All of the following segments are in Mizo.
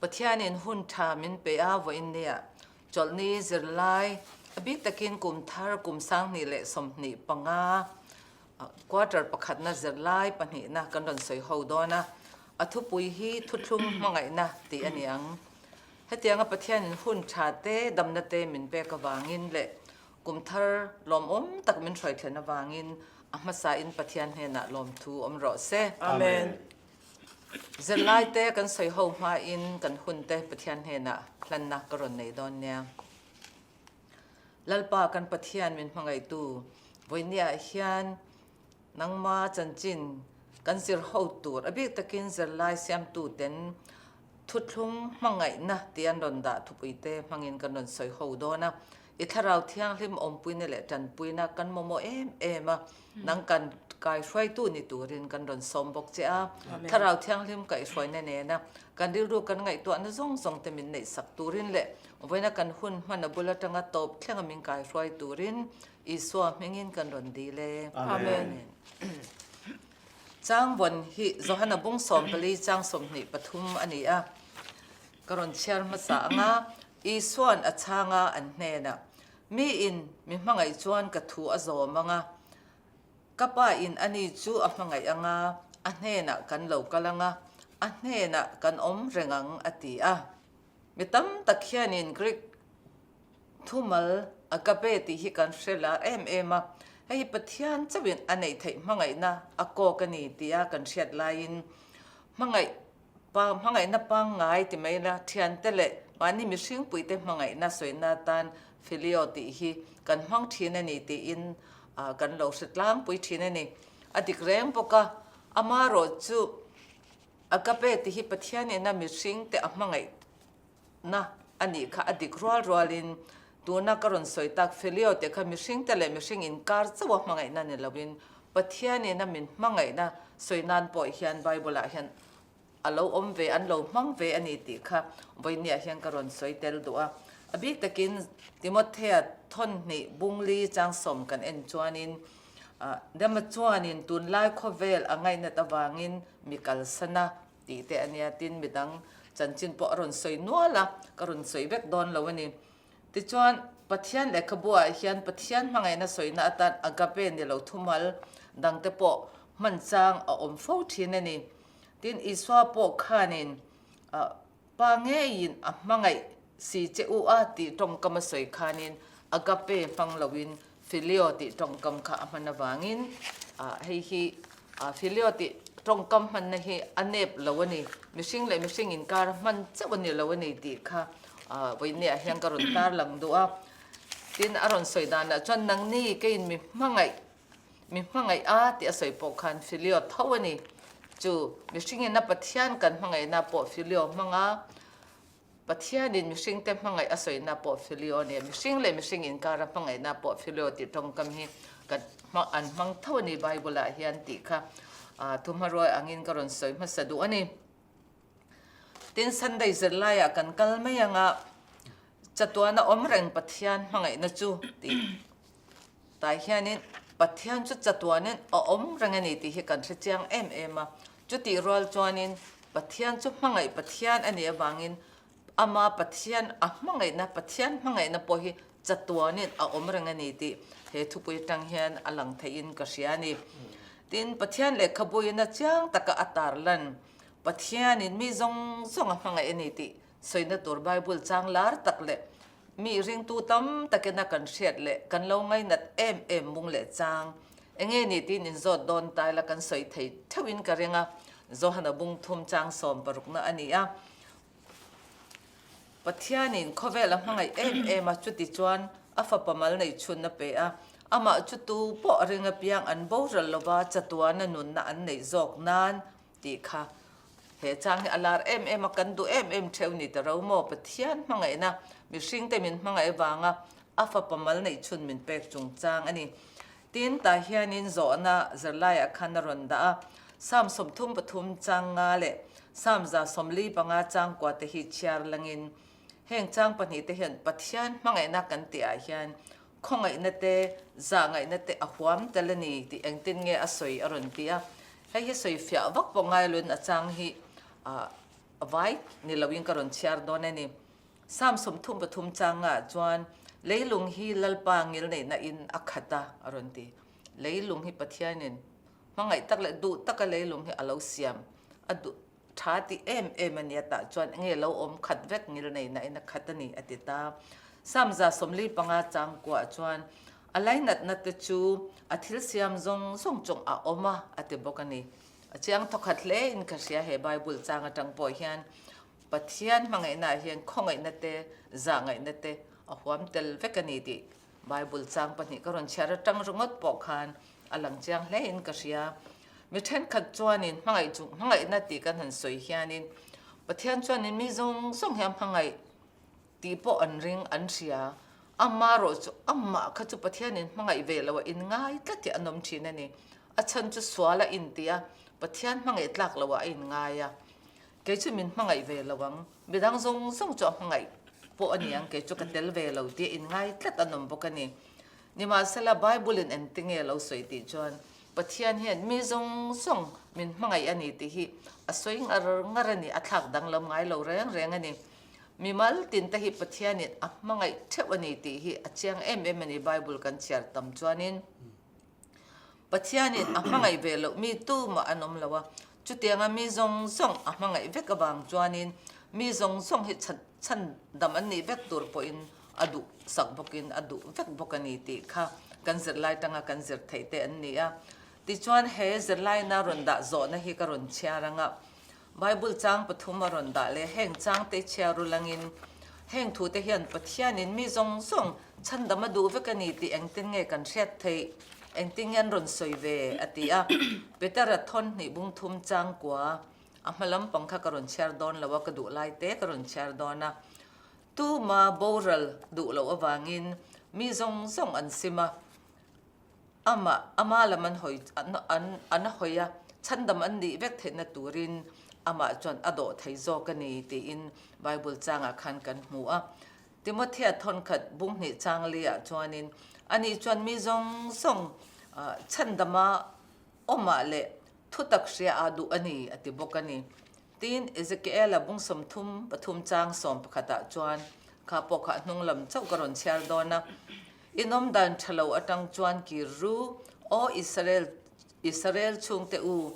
Pathianin hun tha min pe a, vawiin nia chawlhni zirlai a bik takin kum thar kum 2025 quarter pakhatna zirlai pahnihna kan rawn sawi ho dawn a, a thupui hi thuthlung hmangaihna tih a ni ang. Hetianga Pathianin hun tha te damna te min pek avangin leh kum thar lawmawm tak min hruai thlen avangin a hmasain Pathian hnenah lawmthu awm rawh se. Amen. Zirlai te kan sawi ho hmain kan hun te Pathian hnenah hlanna ka rawn nei dawn nia. Lalpa kan Pathian min hmangaihtu vawinia hian nangma chanchin kan zir ho tur a bik takin zirlai siamtu ten thuthlung hmangaihna tih an rawn dah thupui te hmangin kan rawn sawi ho dawn a. I thlarau thianghlim awmpuina leh tanpuina kan mamawh em em a, nang kan kaihruaitu ni turin kan rawn sawm bawk che a. Thlarau thianghlim kaihhruaina nena kan rilru kan ngaihtuahna zawng zawng te min neihsak turin leh vawiina kan hun hman a bul atanga tawp thlenga min kaihruai turin Isua hmingin kan rawn dil e. Amen. Chang vawn hi Johana bung 14 chang 23 a ni a, ka rawn chhiar hmasa anga Isua'n a chhang a, an hnenah, Miin mi hmangaih chuan ka thu a zawm ang a, ka Pa in ani chu a hmangaih ang a, a hnenah kan lo kal ang a, a hnenah kan awm reng ang, a ti a. Mi tam tak hianin Greek thumal agape tih hi kan hre lar em em a, hei hi Pathian chauhin a neih theih hmangaihna a kawk a ni tia kan hriat laiin hmangaih Pa hmangaihna pangngai ti mai la, thiante leh mahni mihringpuite hmangaihna sawina atan phileo tih hi kan hmang thin a ni tiin kan lo hre tlangpui thin a ni. A dik reng bawk a, amarawh chu agape tih hi Pathian ina mihringte a hmangaihna a nih kha a dik rual rualin tuna ka rawn sawi tak phileo tih kha mihringte leh mihring inkar chauh a hmangaihna ni loin Pathian ina min hmangaihna sawi nan pawh hian Bible ah hian a lo awm ve, an lo hmang ve a ni tih kha vawinia hian ka rawn sawi tel duh a. A bik takin Timothea thawn hnih bungli chang sawm kan en chuanin Dema chuanin tunlai khawvel a ngaihnat avangin mi kalsan a tih te a nia tin midang chanchin pawh a rawn sawi nual a, ka rawn sawi vek dawn lo a ni. Tichuan, Pathian lehkhabuah hian Pathian hmangaihna sawina atan agape ni lo thumal dangte pawh hman chang a awm fo thin a ni. Tin, Isua pawh khanin Pa ngeiin a hmangaih si che u a tih tawngkam a sawi khanin agape hmang loin Phileo tih tawngkam kha a hman avangin hei hi Phileo tih tawngkam hmanna hi a nep lo a ni, mihring leh mihring inkar hman chauh a ni lo a ni tih kha vawinia hian ka rawn tarlang duh a. Tin, a rawn sawi danah chuan nangni keiin mi hmangaih, mi hmangaih a tih a sawi pawh khan Phileo tho a ni. Chu mihringin a Pathian kan hmangaihna pawh Phileo hmanga Pathianin mihringte hmangaih a sawina pawh Phileo a ni a, mihring leh mihring inkara hmangaihna pawh Phileo tih tawngkam hi kan hmang an hmang tho a ni Bible ah hian tih kha thuhmaruai angin ka rawn sawi hmasa duh a ni. Tin, Sunday zirlaiah kan kal mai anga chatuana awm reng Pathian hmangaihna chu tih tai hianin Pathian chu chatuanin a awm reng a ni tih hi kan hre chiang em em a, chutih rual chuanin Pathian chu hmangaih Pathian a nih avangin ama Pathian a hmangaihna, Pathian hmangaihna pawh hi chatuanin a awm reng a ni tih he thupui atang hian a lang theihin ka hria a ni. Tin, Pathian lehkhabuin a chiang taka a tarlan Pathianin mi zawng zawng a hmangaih a ni tih sawina tur Bible chang lar tak leh mi ringtu tam takin a kan hriat leh kan lo ngainat em em mung leh chang Enge ni tiin inzawt dawn ta ila kan sawi thei theuhin ka ring a, Johana bung thum chang sawm parukna a ni a. Pathianin khawvel a hmangaih em em a, chuti chuan a fapa mal neih chhun a pe a, amah chu tu pawh a ring apiang an boral lova chatuana nunna an neih zawk nan tih kha he chang hi a lar em em a, kan duh em em theuh ni ta ro maw? Pathian hmangaihna mihringte min hmangaih avanga a fapa mal neih chhun min pek chungchang a ni. Tin, tah hianin zawhna zirlaiah khan a rawn dah a, Psalm 33 chang nga leh Psalm 145 chang kua te hi chhiar langin, heng chang pahnihte hian Pathian hmangaihna kan tihah hian khawngaihna te, zahngaihna te a huam tel a ni tih engtin nge a sawi a rawn ti a. Hei hi sawi fiah vak pawh ngai loin a chang hi. Vai ni loin ka rawn chhiar dawn a ni. Psalm 33 changah chuan leilung hi Lalpa ngilneihna in a khat a, a rawn ti. Leilung hi Pathianin hmangaih tak leh duh taka leilung hi a lo siam a duh tha ti em em a nia tah chuan enge lo awm khat vek ngilneihna in a khat a ni a ti ta. Psalm 145 chang kuah chuan a lainatna te chu a thil siam zawng zawng chung a awm a, a ti bawk a ni. A chiang thawkhat hle in ka hria he Bible chang atang pawh hian Pathian hmangaihna ah hian khawngaihna te, zahngaihna te a huam tel vek a ni tih Bible chang pahnih ka rawn chhiar atang ringawt pawh khan a lang chiang hle in ka hria. Mi thenkhat chuanin hmangaih chung hmangaihna tih kan han sawi hianin Pathian chuanin mi zawng zawng hian hmangaih tih pawh an ring an hria. Ama erawh chu amah kha chu Pathianin hmangaih ve loh a inngai tlat hi an awm thin a ni. A chhan chu sual a inti a, Pathian hmangaih tlak loh ah a inngai a. Kei chu min hmangaih ve lo ang, midang zawng zawng chu a hmangaih pawh a ni ang, kei chu ka tel ve lo tih a inngai tlat an awm bawk a ni. Nimahsela, Bible-in engtinge a lo sawi tih chuan Pathian hian mi zawng zawng min hmangaih a ni tih hi a sawi ngar ngar a ni, a thlak danglam ngai lo reng reng a ni. Mimal tinte hi Pathianin a hmangaih theuh a ni tih hi a chiang em em a ni Bible kan chhiar tam chuanin. Pathianin a hmangaih ve loh mi tumah an awm lo a, chutianga mi zawng zawng a hmangaih vek avang chuanin mi zawng zawng hi chhan dam an nih vek tur pawhin a duh sak bawkin a duh vek bawk a ni tih kha kan zirlai tanga kan zir theih te an ni a. Tichuan he zirlaina rawn dah zawhna hi ka rawn chhiar anga Bible chang pathum a rawn dah leh heng changte chhiar rulangin heng thute hian Pathianin mi zawng zawng chhandam a duh vek a ni tih engtin nge kan hriat theih? Engtin nge an rawn sawi ve? a ti a. Petera thawn hnih bung thum chang kua a hma lampang kha ka rawn chhiar dawn lo a, ka duh lai te ka rawn chhiar dawn a. Tuma boral duh loh avangin mi zawng zawng an sim a. Amah, ama lam an hawi, an, an hawi a, chhandam an nih vek theihna turin amah chuan a dawh thei zawk a ni tiin Bible changah khan kan hmu a. Timothea thawnkhat bung hnih chang liah chuanin ani chuan mi zawng zawng chhandama awmah leh thutak hria ah duh a ni a ti bawk a ni. Tin, Ezekiela bung 33 chang 11 ah chuan kha pawh kha a hnung lam chauh ka rawn chhiar dawn a, In awm dan tha lo atang chuan kir ru, Aw Israel, Israel chhungte u,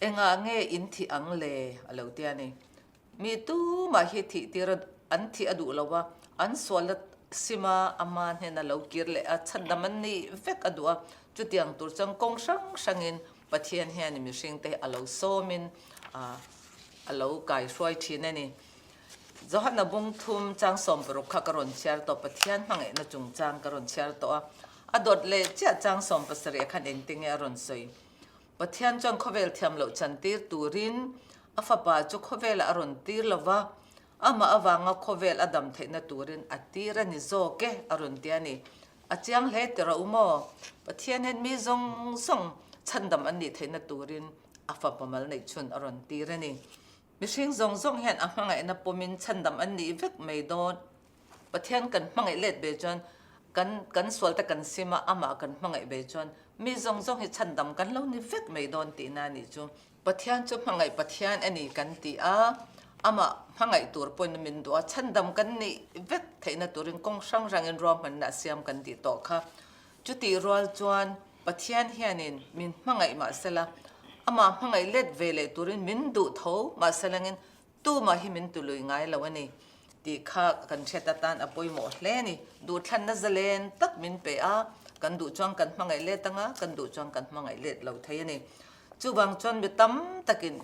engah nge in thih ang le? a lo ti a ni. Mi tumah hi thih tir a, an thih a duh lo a, an sual a sim a, ama hnena lo kir leh a, chhandam an nih vek a duh a, chutiang tur chuan kawng hrang hrangin Pathian hian mihringte hi a lo sawmin a lo kaihruai thin a ni. Johana bung thum chang 16 kha ka rawn chhiar tawh, Pathian hmangaihna chungchang ka rawn chhiar tawh a, a dawt leh chiah chang 17 khan engtinge a rawn sawi? Pathian chuan khawvel thiam loh chantir turin a fapa chu khawvelah a rawn tir lo va, amah avanga khawvel a dam theihna turin a tir a ni zawk e a rawn ti a ni. A chiang hle ti rawh u maw? Pathian hian mi zawng zawng chhandam an nih theihna turin a fapa mal neih chhun a rawn tir a ni. Mihring zawng zawng hian a hmangaihna pawmin chhandam an nih vek mai dawn. Pathian kan hmangaih let ve chuan kan kan sualte kan sim a, amah kan hmangaih ve chuan mi zawng zawng hi chhandam kan lo ni vek mai dawn tihna a nih chu. Pathian chu hmangaih Pathian a ni kan ti a, amah hmangaih tur pawhin min duh a, chhandam kan nih vek theihna turin kawng hrang hrangin ruahmanna a siam kan tih tawh kha. Chutih rual chuan Pathian hianin min hmangaih mahsela, amah hmangaih let ve leh turin min duh tho mahselangin tumah hi min tului ngai lo a ni tih kha kan hriat atan a pawimawh hle a ni. Duhthlanna zalen tak min pe a, kan duh chuan kan hmangaih let anga, kan duh chuan kan hmangaih let lo thei a ni. Chuvang chuan mi tam takin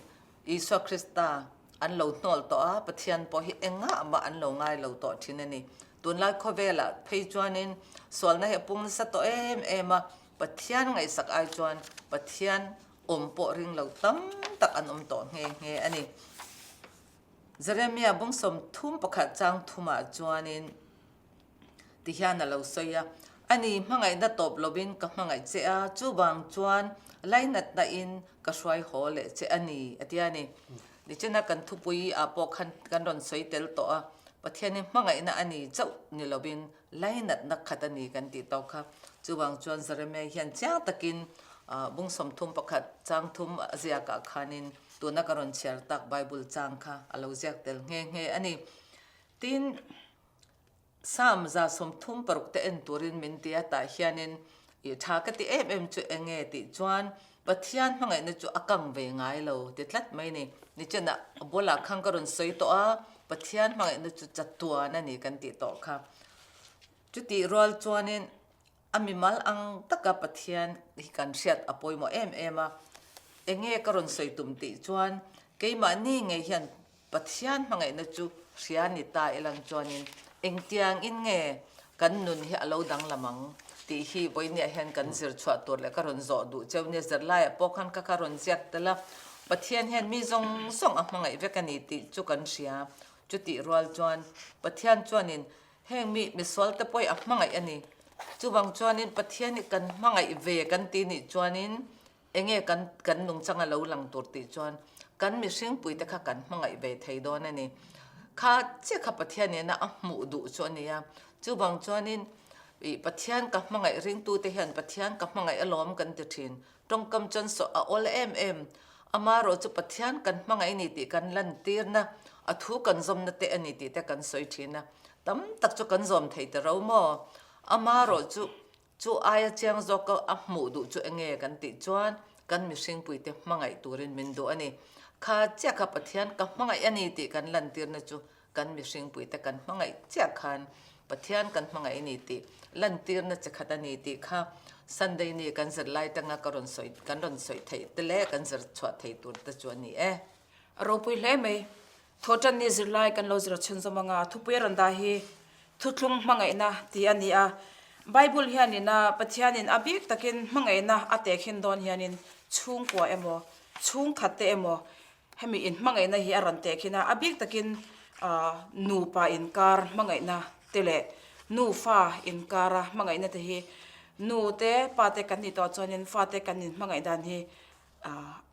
Isua Krista an lo hnawl tawh a, Pathian pawh hi engah mah an lo ngai lo tawh thin a ni. Tunlai khawvelah phei chuanin sualna hi a pung nasa tawh em em a, Pathian ngaihsak ai chuan Pathian awm pawh ring lo tam tak an awm tawh nghe nghe a ni. Jeremia bung 31 chang thumah chuanin ti hian a lo sawi a, A ni, hmangaihna tawp lovin ka hmangaih che a, chuvang chuan lainatna in ka hruai haw leh che a ni, a ti a ni. Nichina kan thupui ah pawh khan kan rawn sawi tel tawh a, Pathian hi hmangaihna a ni chauh ni lovin lainatna khat a ni kan tih tawh kha. Chuvang chuan Jeremia hian chiang takin. Bung 31 chang thum a ziakah khanin tuna ka rawn chhiar tak Bible chang kha a lo ziak tel nghe nghe a ni. Tin, Psalm 36 te en turin min ti a, tah hianin i tha ka ti em em chu eng nge tih chuan Pathian hmangaihna chu a kang ve ngai lo ti tlat mai ni. Nichenah a bulah khan ka rawn sawi tawh a, Pathian hmangaihna chu chatuan a ni kan tih tawh kha. Chutih rual chuanin A mimal ang taka Pathian hi kan hriat a pawimawh em em a, enge ka rawn sawi tum tih chuan keimahni ngei hian Pathian hmangaihna chu hria ni ta ilang chuanin engtiang in nge kan nun hi a lo danglam ang tih hi vawinia hian kan zir chhuah tur leh ka rawn zawh duh cheu nia zirlaiah pawh khan ka ka rawn ziak tel a, Pathian hian mi zawng zawng a hmangaih vek a ni tih chu kan hria, chutih rual chuan Pathian chuanin Heng mi misual te pawh hi a hmangaih a ni. Chuvang chuanin Pathian hi kan hmangaih ve kan ti nih chuanin enge kan kan nungchang a lo lang tur tih chuan kan mihringpui te kha kan hmangaih ve thei dawn a ni. Kha chiah kha Pathian nena a hmuh duh chu a ni a. Chuvang chuanin ih Pathian ka hmangaih ringtu te hian Pathian ka hmangaih alawm kan ti thin. Tawngkam chuan saw a awl em em. Amaherawh chu Pathian kan hmangaih a ni tih kan lantirna, a thu kan zawmna te a ni tih te kan sawi thin a. Tam tak chu kan zawm thei ta ro maw? Amaherawh chu chu aia chiang zawka a hmuh duh chu enge kan tih chuan kan mihringpuite hmangaih turin min duh a ni. Kha chiah kha Pathian ka hmangaih a ni tih kan lantirna chu kan mihringpuite kan hmangaih chiah khan Pathian kan hmangaih a ni tih lantirna chi khat a ni tih kha Sunday ni kan zir lai tanga ka rawn sawi kan rawn sawi theih te leh kan zir chhuah thei tur te chu a ni e. A ropui hle mai. Thawhtan ni zirlai kan lo zir chhunzawm anga thupui a rawn dah hi Thuthlung hmangaihna tih a ni a. Bible hianin a Pathianin a bik takin hmangaihna a tehkhin dawn hianin chhungkua emaw chhungkhat te emaw Hemi inhmangaihna hi a rawn tehkhin a, a bik takin nupa inkar hmangaihna te leh nufa inkara hmangaihna te hi nu te pa te kan nih tawh chuanin fate kan inhmangaih dan hi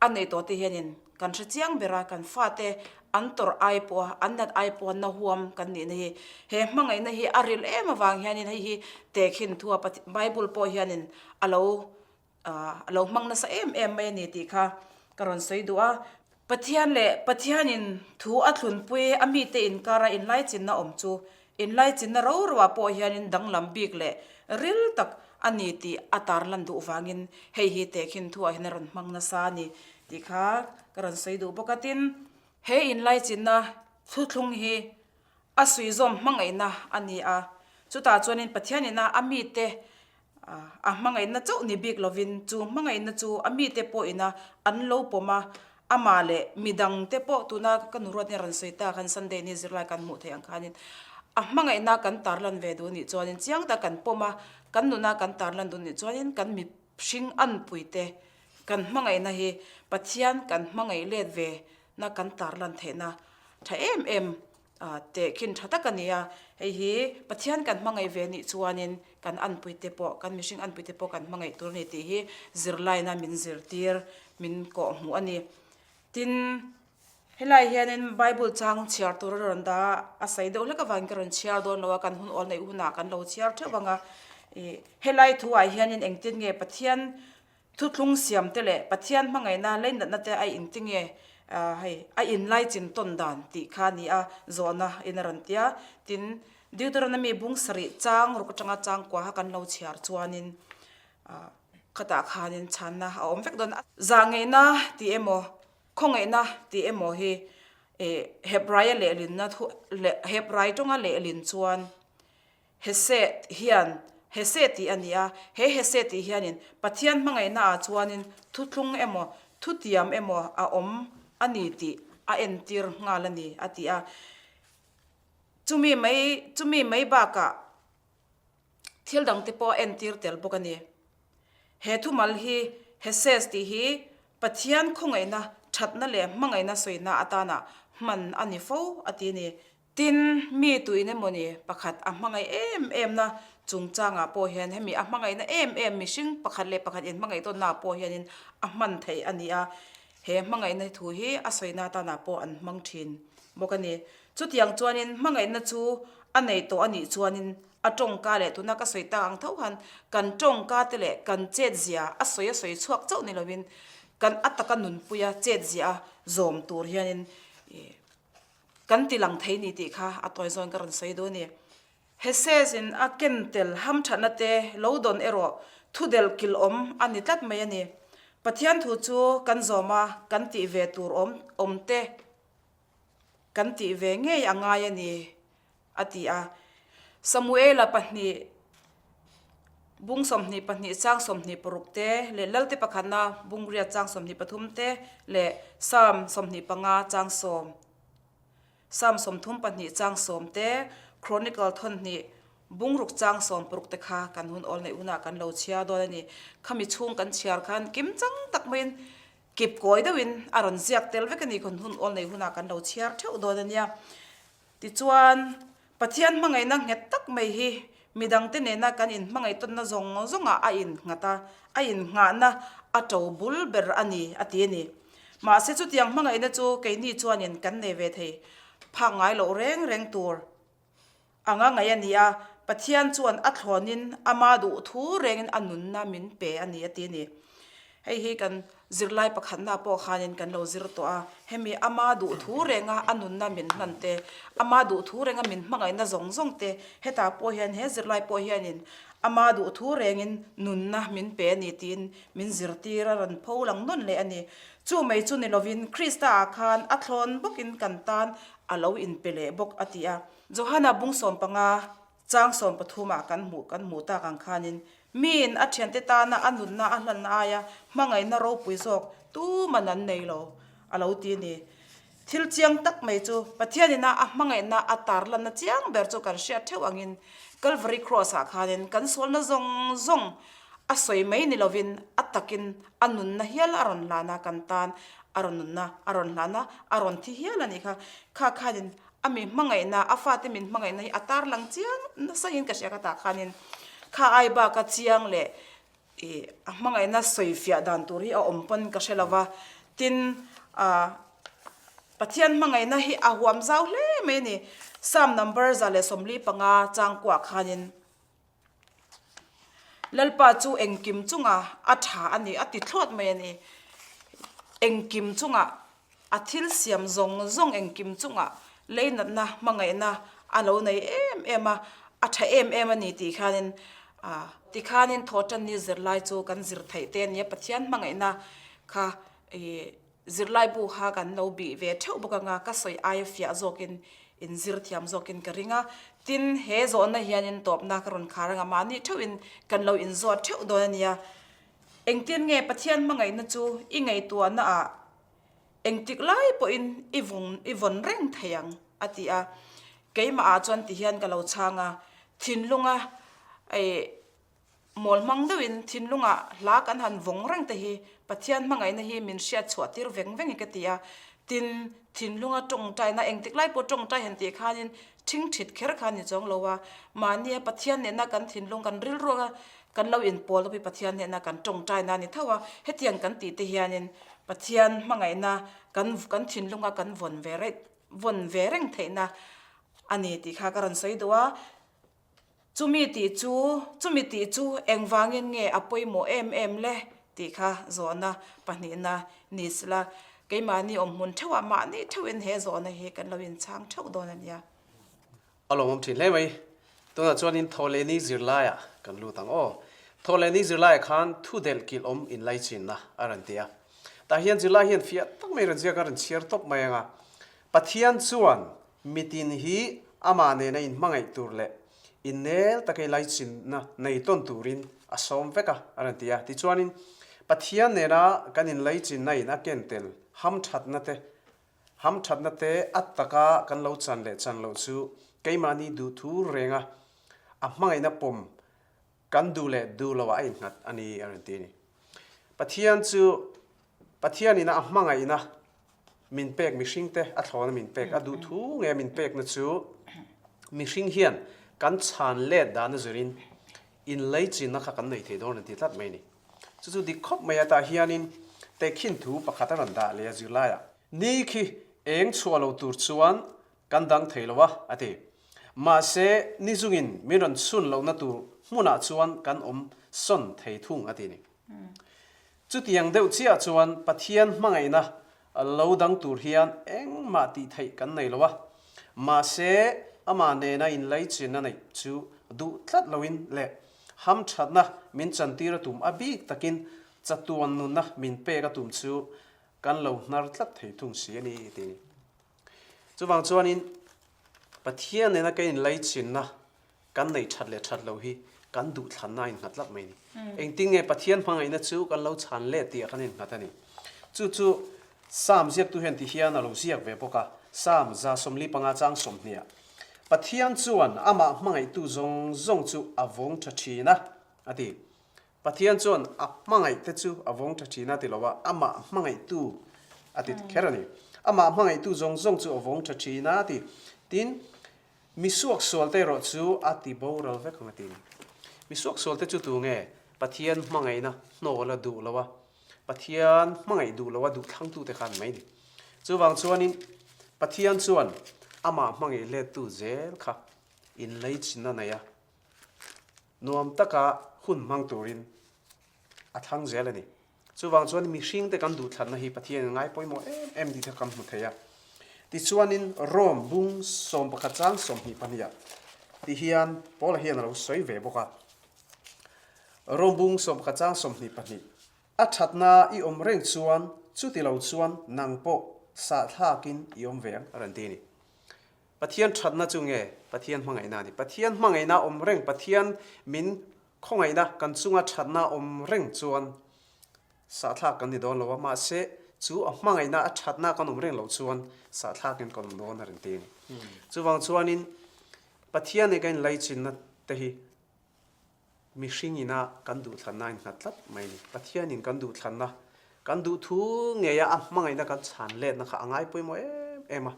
a nei tawh te hianin kan hre chiang ber a, kan fate an tawrh ai pawha an nat ai pawha na huam kan nihna hi he hmangaihna hi a ril em avang hianin hei hi tehkhin thu a Bible pawh hianin a lo a lo hmang nasa em em mai a ni tih kha ka rawn sawi duh a. Pathian leh Pathianin thu a thlunpui a mite inkara inlaichinna awm chu inlaichinna ro roah pawh hianin danglam bik leh ril tak a ni tih a tarlan duh vangin hei hi tehkhin thuah hian a rawn hmang nasa a ni tih kha ka rawn sawi duh bawk a. Tin, he inlaichinna thuthlung hi a suihzawm hmangaihna a ni a, chutah chuanin Pathianina a mite A hmangaihna chauh ni bik lovin chu hmangaihna chu a mite pawhina an lo pawm a, amah leh midangte pawh tuna ka nu ruatna rawn sawi ta khan Sunday ni zirlai kan hmuh theih ang khanin a hmangaihna kan tarlan ve duh nih chuanin chiang tak kan pawm a, kan nuna kan tarlan duh nih chuanin kan mihring anpuite kan hmangaihna hi Pathian kan hmangaih let ve na kan tarlan theihna tha em em Tehkhin tha tak a ni a, hei hi Pathian kan hmangaih ve nih chuanin kan anpuite pawh, kan mihring anpuite pawh kan hmangaih tur a ni tih hi zirlaina min zirtir, min kawhhmuh a ni. Tin, helai hianin Bible chang chhiar tur a rawn dah a, a sawi deuh hlek avangin ka rawn chhiar dawn lo a, kan hun awl neih hunah kan lo chhiar theuh ang a. Ih, helai thuah hianin engtin nge Pathian Thuthlung siam te leh Pathian hmangaihna leinatna te a inti nge hei a inlaichin tawn dan tih kha a ni a, zawhna in a rawn ti a. Tin, Deuteronomy bung sarih chang ruk atanga chang kua kha kan lo chhiar chuanin khatah khanin chhanna a awm vek dawn a. Zahngeihna tih emaw, khawngaihna tih emaw hi Hebraia lehlinna thu Hebrai tawnga lehlin chuan Hesed hian Hesed tih a ni a, he Hesed tih hianin Pathian hmangaihna ah chuanin thuthlung emaw, thutiam emaw a awm a ni tih a entir nghal a ni, a ti a. Chumi mai chumi mai bakah thil dangte pawh a entir tel bawk a ni. He thumal hi Hesed tih hi Pathian khawngaihna, thatna leh hmangaihna sawina atana hman a ni fo, a ti a ni. Tin, mi tuin emawni pakhat a hmangaih em emna chungchangah pawh hian hemi a hmangaihna em em mihring pakhat leh pakhat inhmangaih tawnnaah pawh hianin a hman theih a ni a, he hmangaihna thu hi a sawina atanah pawh an hmang thin. bawk a ni. Chutiang chuanin hmangaihna chu a nei tawh a nih chuanin a tawngka leh tuna ka sawi tak ang tho khan kan tawngka te leh kan chetzia a sawi a sawi chhuak chauh ni lovin kan a taka nunpuia chetzia a zawm tur hianin kan ti lang thei ni tih kha a tawi zawn ka rawn sawi duh a ni. Heses in a ken tel hamthatna te lo dawn erawh thu del kil awm a ni tlat mai a ni. Pathian thu chu kan zawm a, kan tih ve tur awm awm te kan tih ve ngei a ngai a ni, a ti a. Samuela pahnih, bung 22 chang 26 te leh Lalte pakhatna bung riat chang 23 te leh Psalm 25 chang sawm. Psalm 32 chang sawm te, Chronicle thawnhnih bungruk chang sawm paruk te kha kan hun awl neih hunah kan lo chhiar dawn a ni. Khami chhung kan chhiar khan kim chang tak maiin kip kawi deuhin a rawn ziak tel vek a ni. Kan hun awl neih hunah kan lo chhiar theuh dawn a nia. Tichuan, Pathian hmangaihna nghet tak mai hi midangte nena kan inhmangaihtawnna zawng zawngah a innghat a, a innghahna a to bul ber a ni, a ti a ni. Mahse chutiang hmangaihna chu keini chuanin kan nei ve thei phak ngai loh reng reng tur anga ngaih a ni a, Pathian chuan a thlawnin ama duh thu rengin a nunna min pe a ni a ti a ni. Hei hi kan zirlai pakhatna pawh khanin kan lo zir tawh a, hemi ama duh thu renga a nunna min hlan te, ama duh thu renga min hmangaihna zawng zawng te, hetah pawh hian he zirlai pawh hianin ama duh thu rengin nunna min pe a ni tiin Min zirtir a rawn pho lang nawn leh a ni. Chu mai chu ni lovin Krista-ah khan a thlawn bawkin kan tan a lo inpe leh bawk a ti a. Johana bung 15 chang 13 ah kan hmuh kan hmuh tak ang khanin miin a thiante tana a nunna a hlanna aia hmangaihna ropui zawk tuman an nei lo a lo ti a ni. Thil chiang tak mai chu Pathianina a hmangaihna a tarlanna chiang ber chu kan hriat theuh angin Calvary Cross-ah khanin kan sualna zawng zawng a sawi mai ni lovin a takin a nunna hial a rawn hlan a, kan tan a rawn nunna a rawn hlan a, a rawn thi hial a nih kha. Kha khanin a mi hmangaihna, a fate min hmangaihna hi a tarlang chiang nasa in ka hria ka tah khanin kha ai baka chiang leh Ih, a hmangaihna sawi fiah dan tur hi a awm pawn ka hre lo va, tin, ah, Pathian hmangaihna hi a huam zau hle mai a ni. Psalm number 145 changkuah khanin, Lalpa chu engkim chunga a tha a ni, a ti thlawt mai a ni. Engkim chunga A thil siam zawng zawng engkim chungah leinatna hmangaihna a lo nei em em a, a tha em em a ni tih khanin tikhanin thawhtanni zirlai chu kan zir theih te a nia, Pathian hmangaihna kha ih zirlai bu kha kan lo bih ve theuh bawk anga ka sawi aia fiah zawkin in zir thiam zawkin ka ring a, tin he zawhna hianin tawpna ka rawn khar anga mahni theuhin kan lo inzawt theuh dawn a nia, engtin nge Pathian hmangaihna chu i ngaihtuahna ah Engtik lai pawhin i vawng i vawn reng thei ang, a ti a. Keimahah chuan ti hian ka lo chhang a, thinlunga ei mawl hmang deuhin thinlunga hla kan han vawng reng te hi Pathian hmangaihna hi min hriat chhuah tir veng veng hi ka ti a. Tin, thinlunga tawngtaina engtik lai pawh tawngtai han tih khanin thingthit kher kha a ni chuang lo a, mahnia Pathian nena kan thinlung kan rilruaka kan lo inpawl lawk hi Pathian hnena kan tawngtaina a ni tho a, hetiang kan tih te hianin Pathian hmangaihna kan kan thinlunga kan vawn ve reng vawn ve reng theihna a ni tih kha ka rawn sawi duh a. Chumi tih chu chumi tih chu engvangin nge a pawimawh em em le tih kha zawhna pahnihna ni sela keimahni awmhmun theuhah mahni theuhin he zawhna hi kan lo inchhang theuh dawn a nia. A lawmawm thin hle mai. Tunah chuanin Thawhlehni zirlaiah kan lut ang aw. Thawhlehni zirlaiah khan thu delh kilh awm inlaichinna a rawn ti a. Tah hian zirlai hian fiah tak mai rawn ziak a rawn chhiar tawp mai ang a. Pathian chuan mitin hi amah nena inhmangaih tur leh innel taka inlaichinna nei tawn turin a sawm vek a a rawn ti a. Tichuanin Pathian nena kan inlaichinna in a ken tel hamthatna te Hamthatna te a taka kan lo chan leh chan loh chu keimahni duhthu renga a hmangaihna pawm kan duh leh duh loh ah a innghat a ni a rawn ti a ni. Pathian chu Pathianina a hmangaihna min pek mihringte a thlawna min pek a duhthu nge min pekna chu mihring hian kan chhan let dan a zirin inleichinna kha kan nei thei dawn a ti tlat mai a ni. Chu chu dik khawp mai a, tah hianin tehkhin thu pakhat a rawn dah leh a zirlaiah. Ni khi eng chhuah lo tur chuan kan dang thei lo a, a ti. Mahse, ni zungin min rawn chhun lohna tur hmunah chuan kan awm sawn thei thung, a ti ni. Chutiang deuh chiah chuan Pathian hmangaihna lo dang tur hian engmah tih theih kan nei lo a. Mahse, amah nena inlaichinna neih chu duh tlat loin leh hamthatna min chantir a tum a bik takin chatuan nunna min pek a tum chu kan lo hnar tlat thei thung si a ni ti ni. Chuvang chuanin Pathian nena ka inlaichinna kan neih that leh that loh hi kan duhthlanna a innghat tlat mai a ni. Engtin nge Pathian hmangaihna chu kan lo chhan leh tih ah kan innghat a ni. Chu chu Psalm ziaktu hian ti hian a lo ziak ve bawk a, Psalm 145 chang 20 ah, Pathian chuan amah hmangaihtu zawng zawng chu a vawng tha thin a, a ti. Pathian chuan a hmangaihte chu a vawng tha thin a ti lo a, amah hmangaihtu a ti kher a ni. Amah hmangaihtu zawng zawng chu a vawng tha thin a ti. Tin, mi suaksualte erawh chu a ti boral vek ang a ti. Mi suaksualte chu tu nge? Pathian hmangaihna hnawl a duh lo a, Pathian hmangaih duh lo a duh thlangtute khan mai ni. Chuvang chuanin Pathian chuan amah hmangaih lettu zel kha inleichinna nei a, Nuam taka hun hmang turin a thlang zel a ni. Chuvang chuan mihringte kan duhthlanna hi Pathianin ngai pawimawh em em tih kha kan hmu thei a. Tichuanin Rome bung 11 chang 22 ah ti hian Paula hian a lo sawi ve bawk a. Rome bung 11 chang 22, A thatna i awm reng chuan chuti lo chuan nang pawh sahthlakin i awm ve ang a rawn ti a ni. Pathian thatna chu nge Pathian hmangaihna a ni. Pathian hmangaihna awm reng, Pathian min khawngaihna kan chunga thatna awm reng chuan sahthlak kan ni dawn lo a, mahse chu a hmangaihna a thatna kan awm reng loh chuan sahthlakin kan awm dawn a rawn ti a ni. Chuvang chuanin Pathian nen kan inlaichinna te hi Mihring ina kan duhthlanna a innghat tlat mai a ni. Pathianin kan duhthlanna, kan duhthu ngeia a hmangaihna kan chhan letna kha a ngai pawimawh em em a.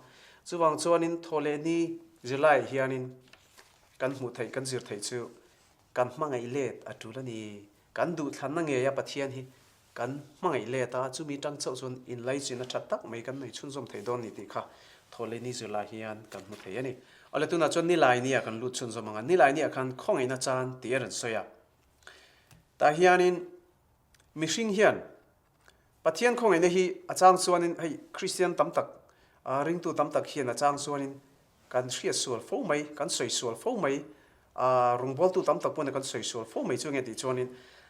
Chuvang chuanin thawhlehni zirlaiah hianin kan hmuh theih, kan zir theih chu kan hmangaih let a tul a ni. Kan duhthlanna ngeia Pathian hi Kan hmangaih let a, chumi tang chauh chuan inlaichin a that tak mai kan nei chhunzawm thei dawn ni tih kha Thawhlehni zirlai hian kan hmu thei a ni. Awle tunah chuan Nilaini-ah kan lut chhunzawm ang a, Nilaini-ah khan khawngaihna chan tih a rawn sawi a. Tah hianin mihring hian Pathian khawngaihna hi a chang chuanin hei Kristian tam tak, ringtu tam tak hian a chang chuanin Kan hriat sual fo mai, kan sawi sual fo mai, a rawngbawltu tam tak pawhin kan sawi sual fo mai chu nge tih chuanin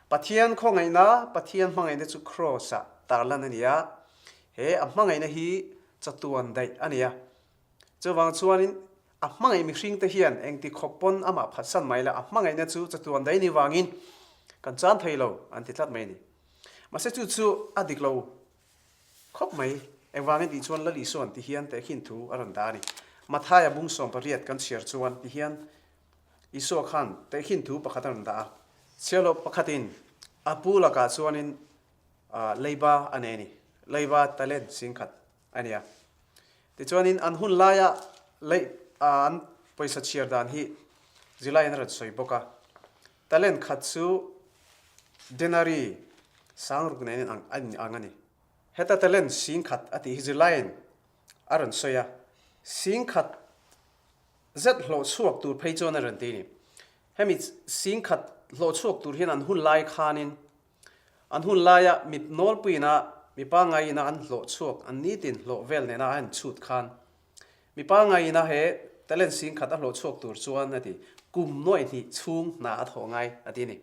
Pathian khawngaihna, Pathian hmangaihna chu Kraws-ah tarlan a ni a, he a hmangaihna hi chatuan daih a ni a. Chuvang chuanin a hmangaih mihringte hian engti khawp pawn amah phatsan mai la, a hmangaihna chu chatuan daih ni vangin kan chan thei lo an ti tlat mai a ni. Mahse chu chu a dik lo Khawp mai, engvangin tih chuan Lal Isua'n ti hian tehkhin thu a rawn dah a ni. Mathaia bung 18 kan chhiar chuan ti hian Isua khan tehkhin thu pakhat a rawn dah a. Chhiarloh pakhatin a pu lakah chuanin leiba a nei a ni, leiba talent singkhat a ni a. Tichuanin an hun laia lei an pawisa chhiar dan hi zirlaiin a rawn sawi bawk a. Talent khat chu denari sangruk nen a in ang a ni. Heta talent singkhat a tih hi zirlaiin a rawn sawi a, singkhat zet hlawh chhuak tur phei chuan a rawn ti a ni. Hemi singkhat hlawh chhuak tur hian an hun lai khanin an hun laia mit nawlpuiina mi pangaiina an hlawh chhuak an nitin hlawh vel nena a inchhut khan Mi pangaina he talent singkhat a hlawh chhuak tur chuan a ti, kum nuaih hnih chhung hna a thawh ngai a ti a ni.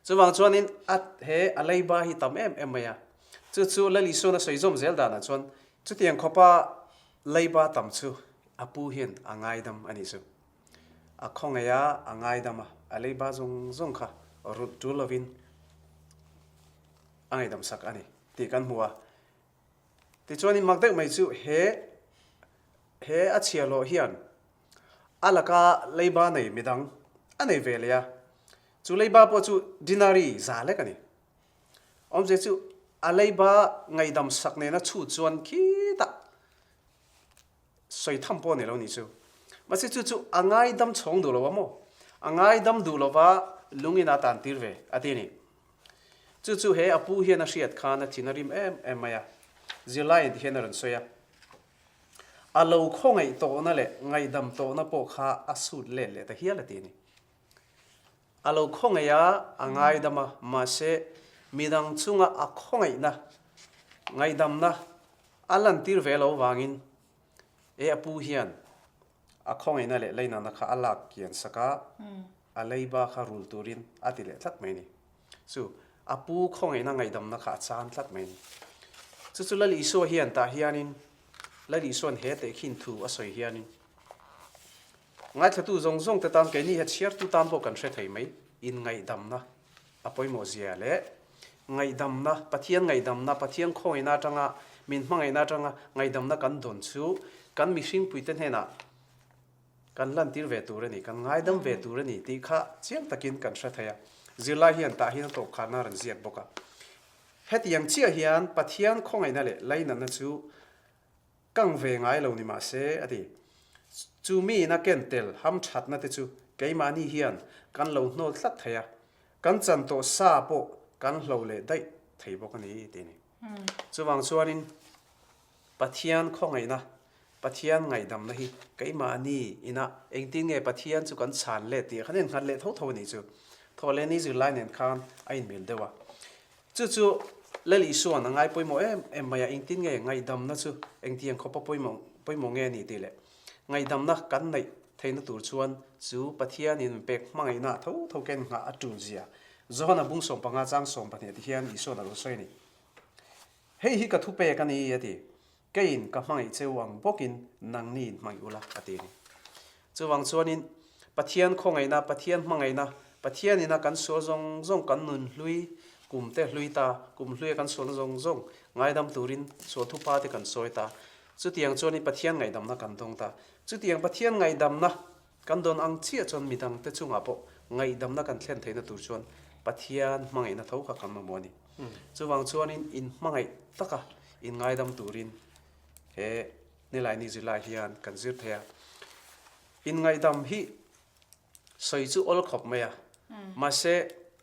Chuvang chuanin a he a leiba hi tam em em mai a. Chu chu Lal Isuan a sawi zawm zel danah chuan chutiang khawpa leiba tam chu a pu hian a ngaidam a nih chu. A khawngaih a, a ngaidam a, a leiba zawng zawng kha rulh tul lovin a ngaidam sak a ni tih kan hmu a. Tichuanin mak deuh mai chu he he a chhiahhlawh hian a laka leiba nei midang a nei ve leh a, chu leiba pawh chu dinari za lek a ni. Awmzia chu a leiba ngaihdam sak nena chhut chuan khitah sawi tham pawh a ni lo nih chu. Mahse chu chu a ngaidam chhawng duh lo a maw? A ngaidam duh lova lungin a tan tir ve a ti a ni. Chu chu he a pu hian a hriat khan a thin a rim em em mai a, zirlaiin ti hian a rawn sawi a. A lo khawngaih tawhna leh ngaihdam tawhna pawh kha a sut let leh ta hial a ti a ni. A lo khawngaih a, a ngaidam a, mahse midang chunga a khawngaihna, ngaihdamna a lantir ve lo vangin e a pu hian a khawngaihna leh leinana kha a lak kian sak a, a leiba kha rul turin a ti leh tlat mai a ni. Chu a pu khawngaihna ngaihdamna kha a chan tlat mai a ni. Chu chu Lal Isua hian tah hianin Lal Isua'n he tehkhin thu a sawi hianin Ngaithlatu zawng zawng te tan keini he chhiartu tan pawh kan hre thei mai, inngaihdamna a pawimawh zia leh ngaihdamna, Pathian ngaihdamna, Pathian khawngaihna atanga min hmangaihna atanga ngaihdamna kan dawn chu kan mihringpuite hnenah kan lantir ve tur a ni, kan ngaidam ve tur a ni tih kha chiang takin kan hre thei a. Zirlai hian tah hian a tawp khanna a rawn ziak bawk a. Hetiang chiah hian Pathian khawngaihna leh lainatna chu Kang ve ngai lo ni mah se, a ti. Chu miin a ken tel ham thatna te chu keimahni hian kan lo hnawl tlat thei a, kan chan tawh sa pawh kan hlo leh daih thei bawk a ni, ti a ni. Chuvang chuanin Pathian khawngaihna, Pathian ngaihdamna hi keimahni ina engtin nge Pathian chu kan chhan let tih khan innghat leh tho tho a nih chu. Thawhlehni zirlai nen khan a inmil deuh a. Chu chu Lal Isua'n a ngai pawimawh em em mai a, engtin nge ngaihdamna chu engtiang khawpa pawimawh pawimawh nge a ni tih leh ngaihdamna kan neih theihna tur chuan chu Pathianin min pek hmangaihna ah tho tho ken nghah a tul zia Johana bung 15 chang 12 ti hian Isua'n a lo sawi a ni. Hei hi ka thupek a ni a ti. Keiin ka hmangaih cheu ang bawkin nangni in hmangaih ula, a ti a ni. Chuvang chuanin Pathian khawngaihna, Pathian hmangaihna, Pathian ina kan sual zawng zawng kan nun hlui, kum te hlui ta, kum hluia kan sualna zawng zawng ngaidam turin sual thupa te kan sawi ta. Chutiang chuanin Pathian ngaihdamna kan dawng ta. Chutiang Pathian ngaihdamna kan dawn ang chiah chuan midangte chungah pawh ngaihdamna kan thlen theihna tur chuan Pathian hmangaihna tho kha kan mamawh a ni. Chuvang chuanin inhmangaih taka inngaidam turin he Nilaini zirlai hian kan zir thei a. Inngaihdam hi sawi chu awl khawp mai a, mahse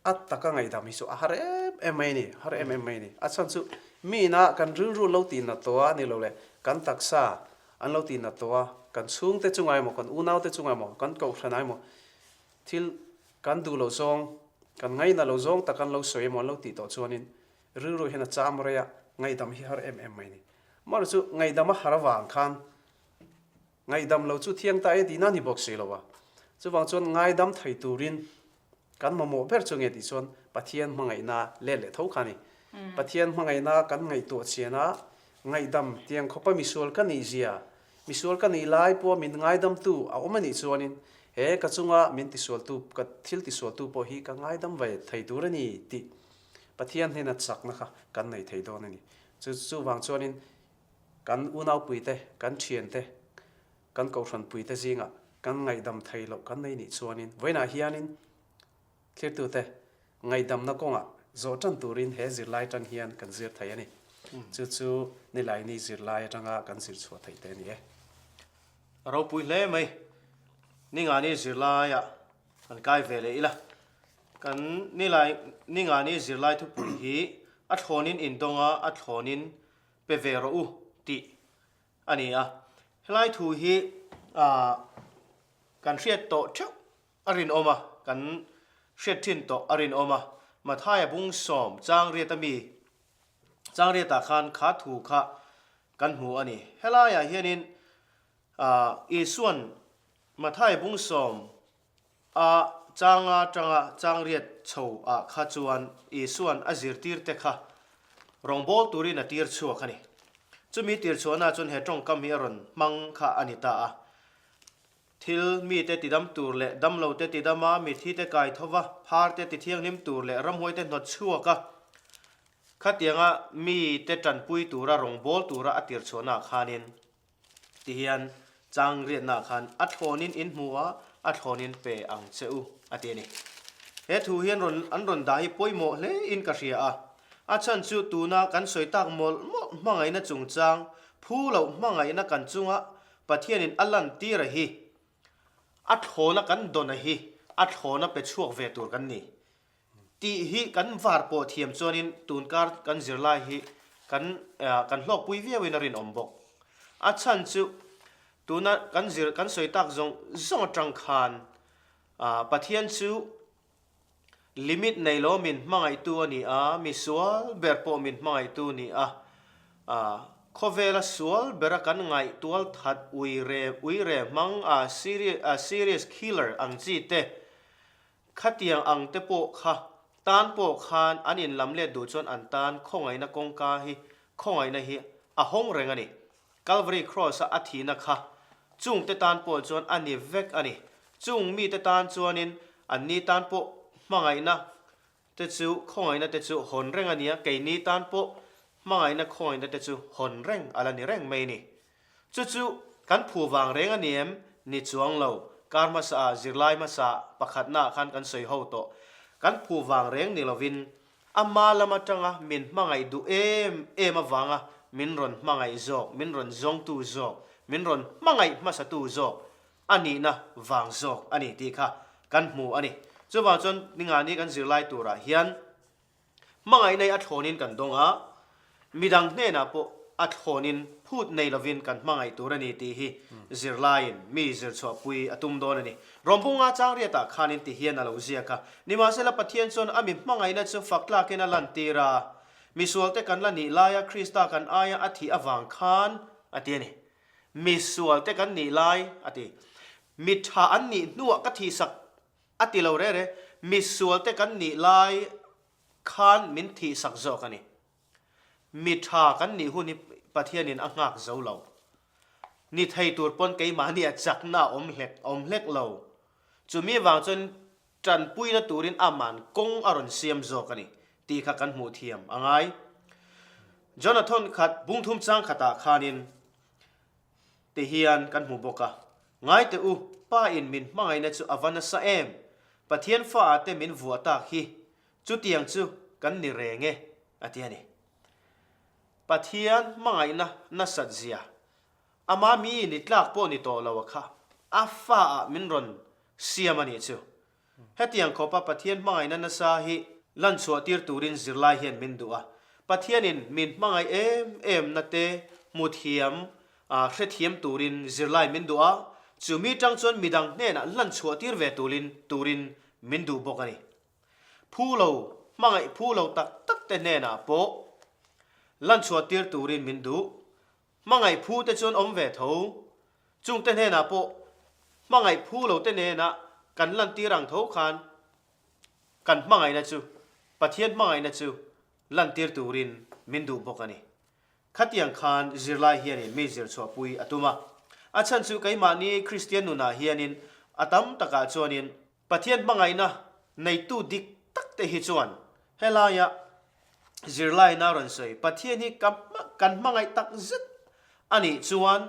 a taka ngaihdam hi chu a har em em mai a ni, har em em mai a ni. A chhan chu mi ina kan rilru lo tihnat tawh a ni lo le, kan taksa an lo tihnat tawh a, kan chhungte chungah emaw, kan unaute chungah emaw, kan kohhranah emaw thil kan duh loh zawng, kan ngaihna loh zawng tak an lo sawi emaw an lo tih tawh chuanin rilru hian a cham rei a, ngaihdam hi har em em mai a ni. Amaherawhchu chu ngaihdam a har avang khan ngaihdam lo chu thiang ta e tihna a ni bawk si lo a. Chuvang chuan ngaidam thei turin kan mamawh ber chu nge tih chuan Pathian hmangaihna let leh tho kha a ni. Pathian hmangaihna kan ngaihtuah chian a, ngaihdam tiang khawpa misual ka nih zia, misual ka nih lai pawha min ngaidamtu a awm a nih chuanin he ka chunga min tisualtu, ka thil tisualtu pawh hi ka ngaidam ve thei tur a ni tih Pathian hnena chakna kha kan nei thei dawn a ni. Chu chuvang chuanin kan unaupuite, kan thiante, kan kohhranpuite zingah kan ngaihdam thei loh kan nei nih chuanin vawiinah hianin thlirtute ngaihdamna kawngah zawh tan turin he zirlai atang hian kan zir thei a ni. Chu chu Nilaini zirlai atanga kan zir chhuah theih te a ni e. A ropui hle mai. Ningani zirlaiah kan kai ve leh ila. Kan nilai ningani zirlai thupui hi a thlawnin indawng a, a thlawnin pe ve rawh u tih a ni a. Helai thu hi kan hriat tawh theuh a rinawm a, kan hriat thin tawh a rinawm a. Mathaia bung sawm Changriata mi Changriatah khan kha thu kha kan hmu a ni. Helaiah hianin Isuan Mathaia bung sawm A changa tanga changriat chho ah kha chuan Isuan a zirtirte kha rawngbâwl turin a tir chhuak a ni. Chumi tir chhuahna chuan he tawngkam hi a rawn hmang kha a ni ta a. Thil mite tidam tur leh damlote tidam a, mitthite kai tho va, pharte tithianghlim tur leh ramhuaite hnawt chhuak a, khatianga mite tanpui tura rawngbâwl tura a tir chhuahna ah khanin, Ti hian chang riatnaah khan a thlawnin in hmu a, a thlawnin pe ang che u, a ti a ni. He thu hian rawn an rawn dah hi pawimawh hle in ka hria a. A chhan chu tuna kan sawi tak mawlh mawlh hmangaihna chungchang phu loh hmangaihna kan chunga Pathianin a lantir a hi, a thlawna kan dawn a hi a thlawna pe chhuak ve tur kan ni. Tih hi kan var pawh thiam chuanin tunkar kan zirlai hi kan kan hlawkpui viauin a rinawm bawk. A chhan chu. Tuna kan zir kan sawi tak zawng zawng atang khan Pathian chu limit nei lo min hmangaihtu a ni a, mi sual ber pawh min hmangaihtu a ni a. Khawvela sual bera kan ngaih tual that uire uire hmang a serious killer ang chi te Khatiang ang te pawh kha tan pawh khan an inlam let duh chuan an tan khawngaihna kawngka hi khawngaihna hi a hawng reng a ni. Calvary Cross a a thihna kha chung te tan pawh chuan a ni vek a ni. Chung mite tan chuanin an ni tan pawh hmangaihna te chu khawngaihna te chu hawn reng a nia, keini tan pawh hmangaihna khawngaihna te chu hawn reng a la ni reng mai a ni. Chu chu kan phu vang reng a ni em? Ni chuang lo. Kar hmasa ah zirlai hmasa pakhatna ah khan kan sawi ho tawh. Kan phu vang reng ni lovin ama lam atanga min hmangaih duh em em avanga min rawn hmangaih zawk, min rawn zawngtu zawk, min rawn hmangaih hmasatu zawk a nihna vang zawk a ni tih kha kan hmu a ni. Chuvang chuan ningani kan zirlai turah hian Hmangaihna hi a thlawnin kan dawng a, midang hnenah pawh a thlawnin phut nei lovin kan hmangaih tur a ni tih hi zirlaiin mi zirchhuahpui a tum dawn a ni. Rawmbunga Changriatah khanin ti hian a lo ziak a, nimahsela Pathian chuan a mi hmangaihna chu fak tlakin a lantir a, misualte kan la nih laia Krista kan aia a thih avang khan a ti a ni. Misualte kan nih lai a ti. Mi tha an nih hnuah ka thihsak A ti lo re re, misual te kan nih lai khan min thihsak zawk a ni. Mi tha kan nih hun hi Pathianin a nghak zo lo. Ni thei tur pawn keimahni a chakna a awm hlek awm hlek lo. Chumi vang chuan tanpuina turin aman kawng a rawn siam zawk a ni tih kha kan hmuh thiam a ngai. Jonathan khat bungthum chang khatah khanin Ti hian kan hmu bawk a. Ngai teh u, Pa in min hmangaihna chu a va nasa em? Pathian fa ah te min vuah tak hi, chutiang chu kan ni reng e, a ti a ni. Pathian hmangaihna nasat zia, ama mi ni tlak pawh ni tawh lo a kha, a fa ah min rawn siam a nih chu. Hetiang khawpa Pathian hmangaihna nasa hi lanchhuah tir turin zirlai hian min duh a. Pathianin min hmangaih em em na te hmu thiam, hrethiam turin zirlai min duh a, chumi tang chuan midang hnenah lanchhuah tir ve tulin turin min duh bawk a ni. Phu lo, hmangaih phu lo tak tak te hnenah pawh lanchhuah tir turin min duh. Hmangaih phu te chuan awm ve tho. Chungte hnenah pawh hmangaih phu lo te nena kan lantir ang tho khan kan hmangaihna chu Pathian hmangaihna chu lantir turin min duh bawk a ni. Khatiang khan zirlai hianin mi zirchhuahpui a tum a. A chhan chu keimahni Kristian nunah hianin a tam takah chuanin Pathian hmangaihna neitu dik tak te hi chuan helaia zirlaina rawn sawi Pathian hi ka kan hmangaih tak zet a nih chuan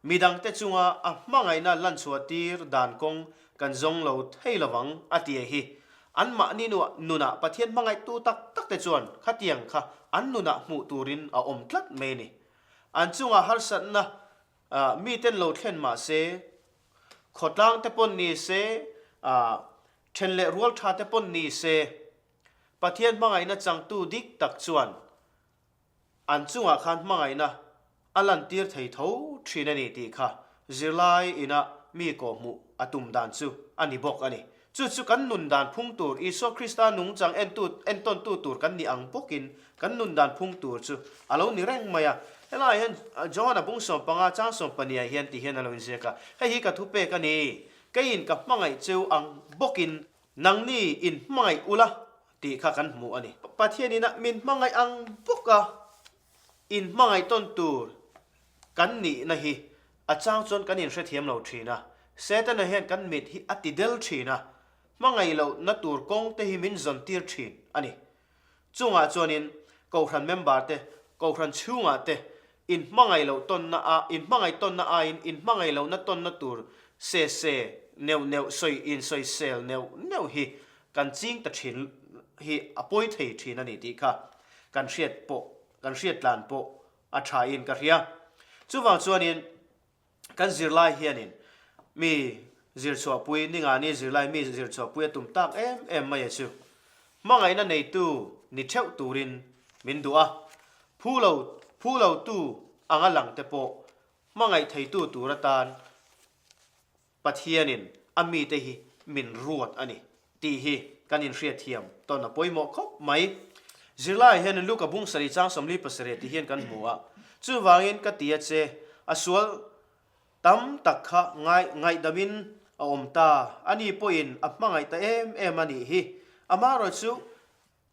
midangte chunga a hmangaihna lanchhuah tir dan kawng kan zawng lo thei lovang a ti hi. Anmahni nunah Pathian hmangaihtu tak tak te chuan khatiang kha an nunah hmuh turin a awm tlat mai a ni. An chunga harsatna miten lo thlen mah se, Khawtlang te pawn ni se, then leh rual tha te pawn ni se, Pathian hmangaihna changtu dik tak chuan an chungah khan hmangaihna a lantir thei tho thin a ni tih kha zirlai ina mi kawhhmuh a tum dan chu a ni bawk a ni. Chu chu kan nun dan phung tur, Isua Krista nungchang entu, entawntu tur kan nih ang bawkin kan nun dan phung tur chu a lo ni reng mai a. Helaiah hian Johana bung 15 chang 12 ah hian ti hian a lo inziak a, Hei hi ka thupek a ni, keiin ka hmangaih cheu ang bawkin nangni in hmangaih ula tih kha kan hmu a ni. Pathianin a min hmangaih ang bawka in hmangaih tawn tur Kan nihna hi a chang chuan kan inhrethiam lo thin a, Setana hian kan mit hi a ti del thin a, hmangaih lohna tur kawng te hi min zawn tir thin a ni. Chungah chuanin Kohhran member te, Kohhran chhungah te inhmangaih loh tawnna a, inhmangaih tawnna aiin inhmangaih lohna tawnna tur se se neuh neuh sawi insawisel neuh neuh hi kan ching ta thin hi a pawi thei thin a ni tih kha kan hriat pawh kan hriat tlan pawh A tha in ka hria. Chuvang chuanin kan zirlai hianin mi zirchhuahpui, ningani zirlai mi zirchhuahpui a tum tak em em mai a chu. Hmangaihna neitu ni theuh turin min duh a, phu lo phu lo tu anga lang te pawh hmangaih theitu tur atan. Pathianin a mite hi min ruat a ni tih hi kan inhriatthiam tawn a pawimawh khawp mai. Zirlaiah hian Luka bung sarih chang 47 tih hian kan hmu a, chuvangin ka ti a che, a sual tam tak kha ngai ngaihdamin a awm ta, ani pawhin a hmangaih ta em em a nih hi. Amaherawhchu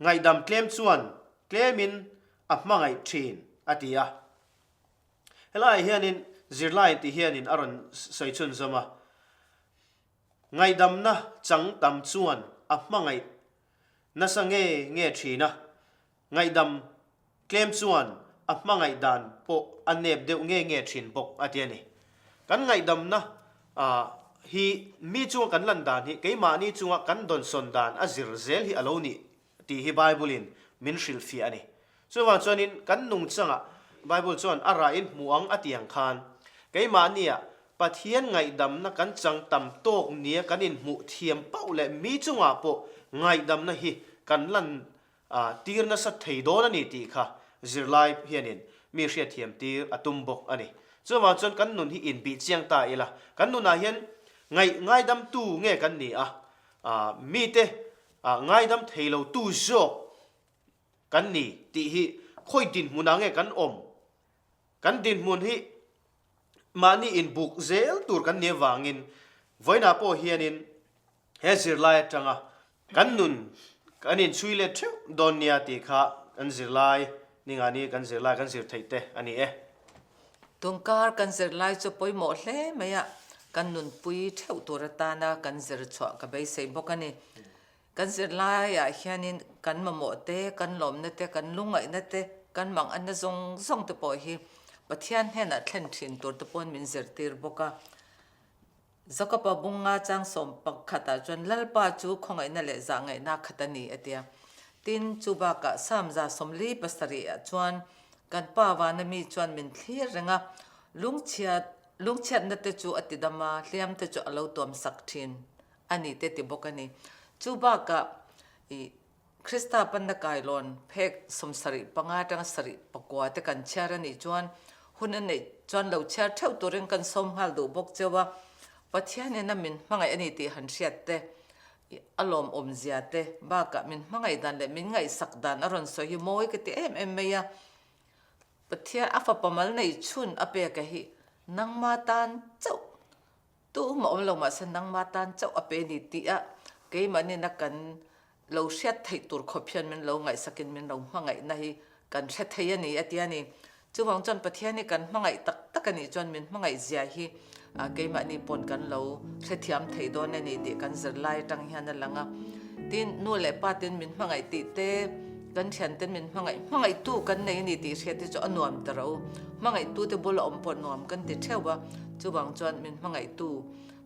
ngaihdam tlem chuan tlemin a hmangaih thin a ti a. Helaiah hianin zirlai tih hianin a rawn sawi chhunzawm a, Ngaihdamna chang tam chuan a hmangaih nasa nge nge thin a, ngaihdam tlem chuan a hmangaih dan pawh a nep deuh nge nge thin bawk a ti a ni. Kan ngaihdamna hi mi chunga kan lan dan hi keimahni chunga kan dawnsawn dan a zir zel hi a lo nih tih hi Bible-in min hrilhfiah a ni. Chuvang chuanin kan nungchangah Bible chuan a rahin hmu ang a ti ang khan keimahnia Pathian ngaihdamna kan chang tam tawk nia kan inhmuh thiam pauh leh mi chungah pawh ngaihdamna hi kan lan tir nasa thei dawn a ni tih kha zirlai hianin mi hriatthiam tir a tum bawk a ni. Chuvang chuan kan nun hi inbih chiang ta ila, kan nunah hian ngaih ngaidamtu nge kan ni a, mite ngaidam thei lo tu zawk kan ni tih hi khawi dinhmunah nge kan awm? Kan dinhmun hi mahni inbuk zel tur kan nih avangin vawiinah pawh hianin he zirlai atanga kan nun kan inchhui let theuh dawn nia tih kha kan zirlai ningani kan zirlai kan zir theih te a ni e. Tungkar kan zirlai chu pawimawh hle mai a, kan nunpui theuh tur atana kan zir chhuah ka beisei bawk a ni. Kan zirlaiah hianin kan mamawh te, kan lawmna te, kan lungngaihna te, kan manganna zawng zawng te pawh hi Pathian hnenah thlen thin tur te pawn min zirtir bawk a. Jakoba bunga changsawm pakhatah chuan Lalpa chu khawngaihna leh zahngaihna khat a ni a ti a. Tin, chu bakah Psalm 47 ah chuan kan Pa vana mi chuan min thlir reng a, lungchhiat lungchhiatna te chu a tidam a, hliam te chu a lo tuamsak thin a ni te ti bawk a ni. Chu bakah i Krista panna kailawn phek 75 atanga 74 te kan chhiar a nih chuan hun a neih chuan lo chhiar theuh turin kan sawm nghal duh bawk cheu a, Pathianin a min hmangaih a ni tih han hriat te, a lawmawm zia te bakah min hmangaih dan leh min ngaihsak dan a rawn sawi hi mawi ka ti em em mai a. Pathian a fapa mal neih chhun a pek a hi nangma tan chauh Tumah awm lo mahse nangma tan chauh a pe ni tih a keimahnin a kan lo hriat theih tur khawp hian min lo ngaihsakin min lo hmangaihna hi kan hre thei a ni a ti a ni. Chuvang chuan Pathian hi kan hmangaih tak tak a nih chuan min hmangaih zia hi keimahni pawn kan lo hrethiam thei dawn a ni tih kan zirlai atang hian a lang a. Tin, nu leh pa ten min hmangaih tih te, kan thian ten min hmangaih, hmangaihtu kan nei a ni tih hriat hi chu a nuam ta ro. Hmangaihtu te bula awm pawh nuam kan ti theuh a. Chuvang chuan min hmangaihtu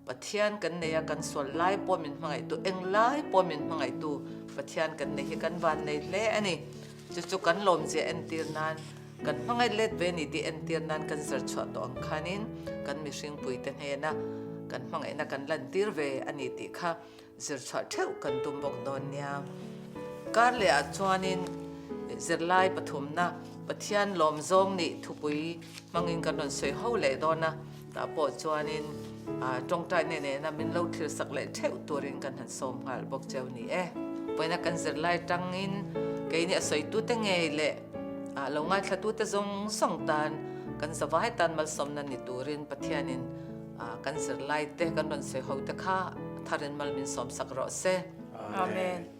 Pathian kan nei a, kan sual lai pawh min hmangaihtu, eng lai pawh min hmangaihtu Pathian kan nei hi kan van nei hle a ni. Chu chu kan lawmzia entir nan, kan hmangaih let ve ni tih entir nan kan zir chhuah tawh ang khanin kan mihringpuite hnena kan hmangaihna kan lantir ve a ni tih kha Zir chhuah theuh kan tum bawk dawn nia. Kar leh ah chuanin zirlai pathumna Pathian lawm zawng nih thupui hmangin kan rawn sawi ho leh dawn a, tah pawh chuanin tawngtaina nena min lo thlir sak leh theuh turin kan han sawm nghal bawk cheu ni e. Vawiina kan zirlai tangin keini a sawitute ngei leh lo ngaithlatute zawng zawng tan kan zavai tan malsawmna ni turin Pathianin Kan zirlai te kan rawn sawi ho te kha tharin mal min sawmsak rawh se. Amen.